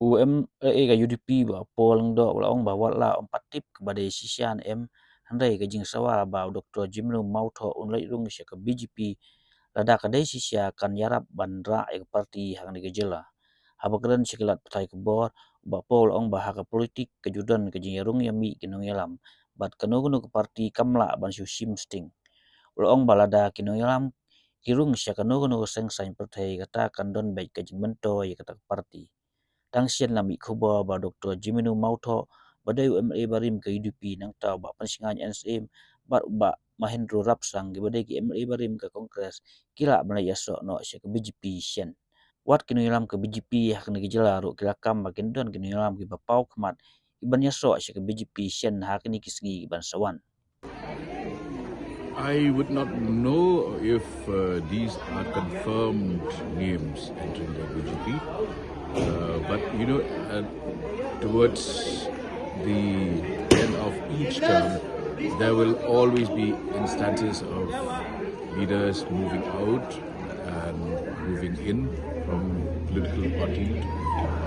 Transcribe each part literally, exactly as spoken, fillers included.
U MLA ka UDP Bah Paul Lyngdoh u la ong ba wat la ym pat tip kaba dei shisha ne em, hynrei ka jingsawa ba u Doktor Jemino Mawthoh un leit rung sha ka BJP lada ka dei shisha kan ïarap ban rah ïa ka parti ha kane ka jylla. Haba kren sha ki lad pathai khubor, Bah Paul u la ong ba ha ka politik ka ju don ka jingïarung ïamih ki nongïalam bad kano kano ka parti kam lah ban shu shim sting. U la ong ba lada ki nongïalam ki rung sha kano kano ka seng saiñ pyrthei, kata kan don beit ka jingmyntoi ïa kata ka parti. Tang shen la mih khubor ba Doktor Jemino Mawthoh ba dei u MLA barim ka UDP, nangta u Bah Pynshngain N Syiem bad u Bah Mahendra Rabsang kiba dei ki MLA barim ka Congress ki lah ban leit ïasoh noh sha ka BJP shen. Wat ki nongïalam ka BJP ha kane ka jylla ruh ki la kam ba kin don ki nongïalam kiba paw khmat kiban ïasoh sha ka BJP shen ha kine ki sngi kiban sa wan. I would not know if uh, these are confirmed names entering the BJP. Uh, but, you know, uh, towards the end of each term, there will always be instances of leaders moving out and moving in from political party to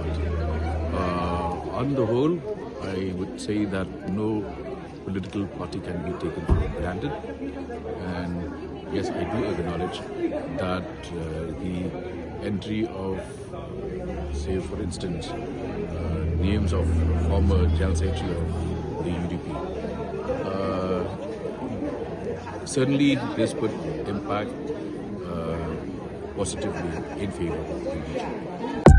political party. Uh, on the whole, I would say that no political party can be taken for granted. And yes, I do acknowledge that uh, the entry of, say, for instance, uh, names of former General Secretary of the UDP, uh, certainly this would impact uh, positively in favor of the UDP.